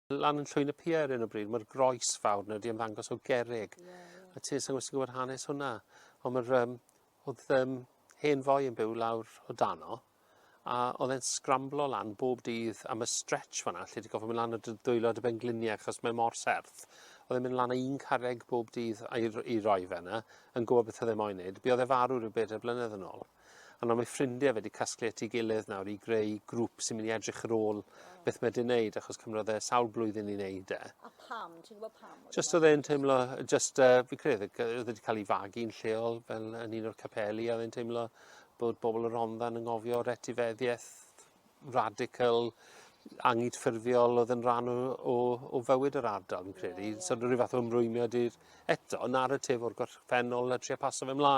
Lan yn Llwyn y Pier ar hyn o bryd, mae'r groes fawr 'na wedi ymddangos o gerrig. Yeah, yeah. A ti sy'n gwybod hanes hwnna. Ond mae'r, um, oedd um, hen foi yn byw lawr o dano, a oedd e'n sgramblo lan bob dydd am y stretch fanna, lle ti'n gofio mynd lan o dy dwylo dy bengliniau achos mae mor serth. Oedd e'n mynd lan â un carreg bob dydd i, i roi fe yna, yn gwybod beth oedd e moyn neud. Buodd e farw rhyw bedair blynedd yn ôl. A nawr mae ffrindiau fe wedi casglu at ei gilydd nawr i greu grŵp sy'n mynd i edrych ar ôl beth mae wedi wneud, achos cymrodd e sawl blwyddyn i wneud e. A pam? Ti'n gwybod pam? Just oedd e'n teimlo, just, fi credu, oedd e wedi cael ei fagu'n lleol fel yn un o'r capeli, a oedd e'n teimlo bod bobl y Rhondda yn anghofio'r etifeddiaeth radical, angydffurfiol oedd yn rhan o, o, o fywyd yr ardal, fi'n credu. Yeah, yeah. So rhyw fath o ymrwymiad i'r eto, naratif o'r gorffennol a trio paso fe ymlaen.